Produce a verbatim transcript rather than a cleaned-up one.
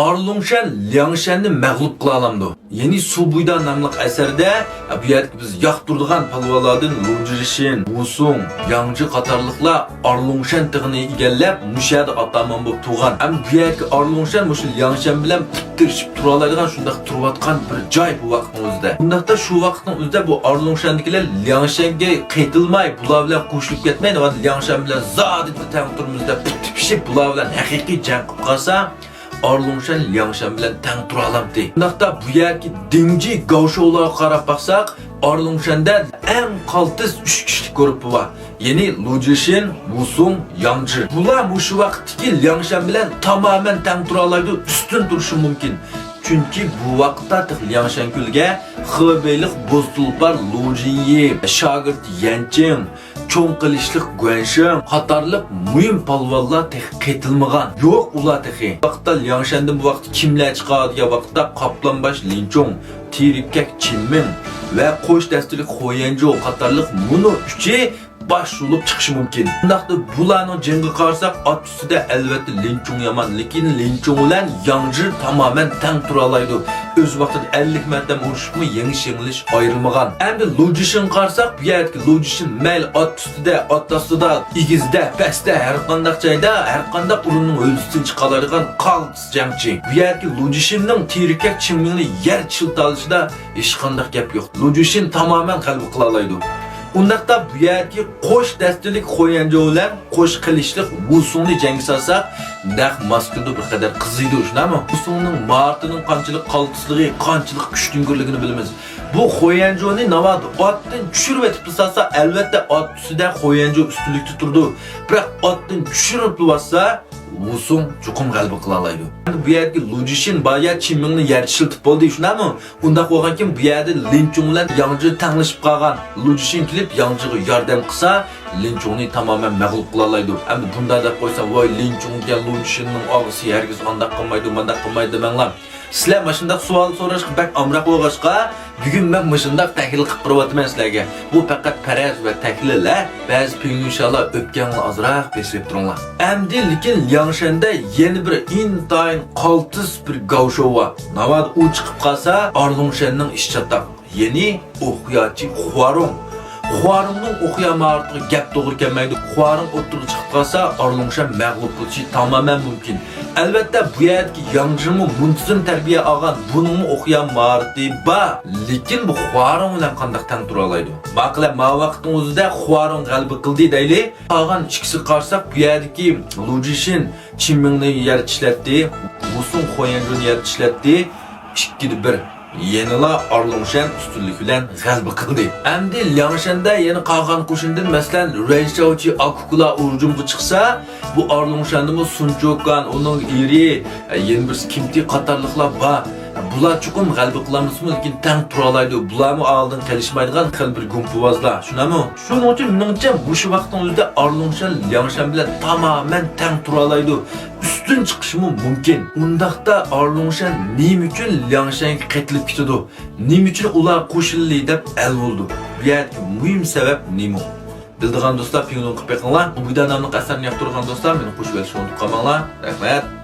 ئارلۇڭشەن لياڭشەننى مەغلۇپ قىلالامدۇ؟ يەنى سۇ بويىدا ناملىق ئەسەردە، بۇ يەردىكى بىز ياقتۇرىدىغان پالۋانلاردىن لۇ جىشىن، ۋۇ سۇڭ، ياڭ جى قاتارلىقلار ئارلۇڭشەن تېغىنى ئىگىلەپ، مۇشۇ يەردە ئاتامان بولۇپ تۇرغان. ھەم بۇ يەردىكى ئارلۇڭشەن مۇشۇ لياڭشەن بىلەن پۇت تىرىشىپ تۇرالايدىغان شۇنداق تۇرۇۋاتقان بىر جاي بۇ ۋاقىتنىڭ ئۆزىدە. ئۇنداقتا شۇ ۋاقىتنىڭ ئۆزىدە بۇ ئارلۇڭشەندىكىلەر لياڭشەنگە قېتىلماي، بۇلار بىلەن قوشۇلۇپ كەتمەي، لياڭشەن بىلەن زادى تەڭ تۇرىمىز دەپ پۇت تىپىشىپ، بۇلار بىلەن ھەقىقىي جەڭ قىلىپ قالسا، ئارلۇڭشەن لياڭشەن بىلەن تەڭ تۇرالامتى. شۇنداقتا بۇ يەردىكى دىڭجى گاۋشوۋلارغا قاراپ باقساق، ئارلۇڭشەندە ئەڭ قالتىس ئۈچ كىشىلىك گۇرۇپپا بار. يەنى لۇ جىشىن، ۋۇ سۇڭ، ياڭ جى. بۇلار مۇشۇ ۋاقىتتىكى لياڭشەن بىلەن تامامەن تەڭ تۇرالايدۇ، ئۈستۈن تۇرۇشى مۇمكىن. چۈنكى بۇ ۋاقىتتا تېخى لياڭشەن كۆلىگە خېبېيلىق بوز تۇلپار لۇ جىنيى، شاگىرت يەنچىڭ، چوڭ قىلىچلىق گۇەنشېڭ قاتارلىق مۇھىم پالۋانلار تېخى قېتىلمىغان. يوق ئۇلار تېخى. بۇ ۋاقىتتا لياڭشەندىن بۇ ۋاقىتتا كىملەر چىقار دېگەن ۋاقىتتا، قاپلانباش لىنچۇڭ، تېرىككەك چىنمىڭ ۋە قوش دەستىلىك خو يەنجۇ قاتارلىق مۇنۇ ئۈچى باش بولۇپ چىقىشى مۇمكىن. شۇنداقتا بۇلارنىڭ جېڭىغا قارىساق، ئات ئۈستىدە ئەلۋەتتە لىنچۇڭ يامان، لېكىن لىنچۇڭ بىلەن ياڭ جى تامامەن تەڭ تۇرالايدۇ. ئۆز ۋاقتىدا ئەللىك مەرتەم ئۇرۇشۇپمۇ يېڭىش-يېڭىلىش ئايرىلمىغان. ئەمدى لۇ جىشىنغا قارىساق، بۇ يەردىكى لۇ جىشىن مەيلى ئات ئۈستىدە، ئات ئاستىدا، ئېگىزدە، پەستە، ھەرقانداق جايدا، ھەرقانداق ئورۇننىڭ ھۆددىسىدىن چىقالايدىغان قالتىس جەڭچى. بۇ يەردىكى لۇ جىشىننىڭ تېرىككەك چىنمىڭنى يەر چىلتالىشىدا ھېچقانداق گەپ يوق. لۇ جىشىن تامامەن غەلىبە قىلالايدۇ. ئۇنداقتا بۇ يەردىكى قوش دەستىلىك خو يەنجۇ بىلەن قوش قىلىچلىق ۋۇ سۇڭنى جەڭگە سالساق، نەق ماس كېلىدۇ، بىر قەدەر قىزىيدۇ، شۇنداقمۇ؟ ۋۇ سۇڭنىڭ ماھارىتىنىڭ قانچىلىك قالتىسلىقى، قانچىلىك كۈچلۈكلۈكىنى بىلىمىز. بۇ خو يەنجۇنى ناۋادا ئاتتىن چۈشۈرۈۋېتىپلا سالسا، ئەلۋەتتە ئات ئۈستىدە خو يەنجۇ ئۈستۈنلۈكتە تۇرىدۇ. بىراق ئاتتىن چۈشۈرۈپلا بارسا، ۋۇ سۇڭ چوقۇم غەلىبە قىلالايدۇ. ئەمدى بۇ يەردىكى لۇ جىشىن بار يا چىنمىڭنى يەر چىشلىتىپ بولدى، شۇنداقمۇ؟ ئۇنداق بولغانكىن، بۇ يەردە لىنچۇڭ بىلەن ياڭ جى تەڭلىشىپ قالغان. لۇ جىشىن كېلىپ ياڭ جىغا ياردەم قىلسا، لىنچۇڭنى تامامەن مەغلۇپ قىلالايدۇ. ئەمدى بۇنداق دەپ قويسام، ۋاي، لىنچۇڭ دېگەن لۇ جىشىننىڭ ئاغىسى ھەرگىز ئانداق قىلمايدۇ، مانداق قىلمايدۇ دېمەڭلار. سىلەر ماشۇنداق سوئال سوراشقا بەك ئامراق بولغاچقا، بۈگۈن مەن مۇشۇنداق تەھلىل قىلىپ بېرىۋاتىمەن سىلەرگە. بۇ پەقەت پەرەز ۋە تەھلىل، ھە؟ بەزى پىڭيۇشالار ئۆپكەڭلار ئازراق بېسىۋېلىپ تۇرۇڭلار. ئەمدى لېكىن لياڭشەندە يەنە بىر ئىنتايىن قالتىس بىر گاۋشوۋ بار. ناۋادا ئۇ چىقىپ قالسا، ئارلۇڭشەننىڭ ئىشى چاتاق. يەنى ئوقياچى خۇارۇڭ. خۇارۇڭنىڭ ئوقيا ماھارىتىغا گەپ توغرا كەلمەيدۇ. خۇارۇڭ ئوتتۇرىغا چىقىپ قالسا، ئارلۇڭشەن مەغلۇپ بولۇشى تامامەن مۇمكىن. ئەلۋەتتە، بۇ يەردىكى ياڭ جىمۇ مۇنتىزىم تەربىيە ئالغان، بۇنىڭمۇ ئوقيا ماھارىتى بار. لېكىن بۇ خۇارۇڭ بىلەن قانداق تەڭ تۇرالايدۇ؟ ماقۇل، ما ۋاقىتنىڭ ئۆزىدە خۇارۇڭ غەلىبە قىلدى دەيلى. قالغان ئىككىسىگە قارىساق، بۇ يەردىكى لۇ جىشىن چىن مىڭنى يەر چىشلەتتى، ۋۇ سۇڭ خۇيەنجۇنى يەر چىشلەتتى. ئىككىدە بىر. يەنىلا ئارلۇڭشەن ئۈستۈنلۈك بىلەن غەلىبە قىلدى. ئەمدى لياڭشەندە يەنە قالغان قوشۇندىن، مەسىلەن، رەنشاۋچى ئاكۇكۇلار ھۇجۇمغا چىقسا، بۇ ئارلۇڭشەندىمۇ سۇن چوكان، ئۇنىڭ ئېرى، يەنە بىرسى كىمتى قاتارلىقلار بار. بۇلار چوقۇم غەلىبە قىلالمىسىمۇ، لېكىن تەڭ تۇرالايدۇ. بۇلارمۇ ئالدىن قېلىشمايدىغان خېلى بىر گۇمپىۋازلار، شۇنداقمۇ؟ شۇنىڭ ئۈچۈن مېنىڭچە مۇشۇ ۋاقىتنىڭ ئۆزىدە ئارلۇڭشەن لياڭشەن بىلەن تامامەن تەڭ تۇرالايدۇ. ئۈستۈن چىقىشىمۇ مۇمكىن. ئۇنداقتا ئارلۇڭشەن نېمە ئۈچۈن لياڭشەنگە قېتىلىپ كېتىدۇ؟ نېمە ئۈچۈن ئۇلار قوشۇلدى دەپ ئەل بولىدۇ؟ بۇ يەردىكى مۇھىم سەۋەب نېمە؟ بىلىدىغان دوستلار پىڭلۇن قىلىپ بېقىڭلار. بۇ بىدار ناملىق ئەسەرنى ياقتۇرغان دوستلار مېنى قوشۇۋېلىشنى ئۇنتۇپ قالماڭلار. رەھمەت.